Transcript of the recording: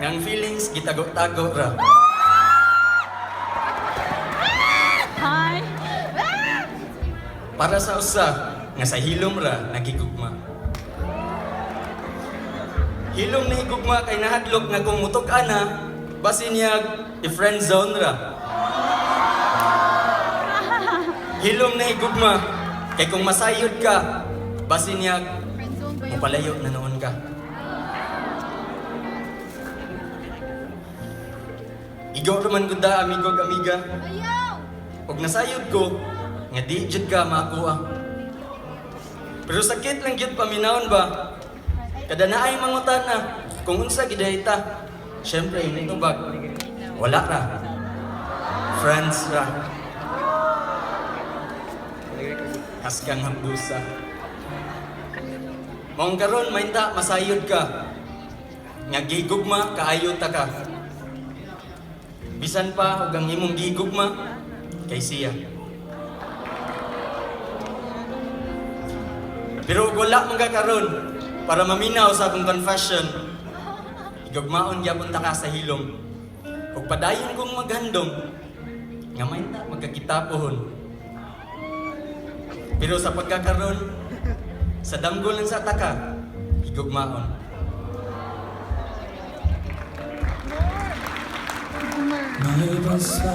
Nga ang feelings gitago-tago ra. Hi. Para sa usa nga sa hilom ra nagigugma. Hilom na higugma kay nahadlok nga kung mutok ana, basin niya i-friend zone ra. Hilom na higugma kay kung masayod ka, basin niya Friendzone ba yun? mupalayo na noon ka. Igo raman gud da, amigo ug amiga. Ayaw! Og nasayod ko, nga di jud ka makuha. Pero sakit lang gyud paminawon ba? Kada naay mangutana kung unsa gidayta. Syempre, imong tubag. Wala ra. Friends ra. Haskang hambusa. Maong karon mainta masayod ka. Nga gigugma kaayo ta ka. Bisan pa og ang imong gigugma kay siya. Pero ug wala man ka karon para maminaw sa akong confession. Igugmaon gyapon ta ka sa hilom. Ug padayon kong maghandom nga mainta magkakita pohon. Pero sa pagkakaron sa damgo lang sa taka, higugmaon. May basa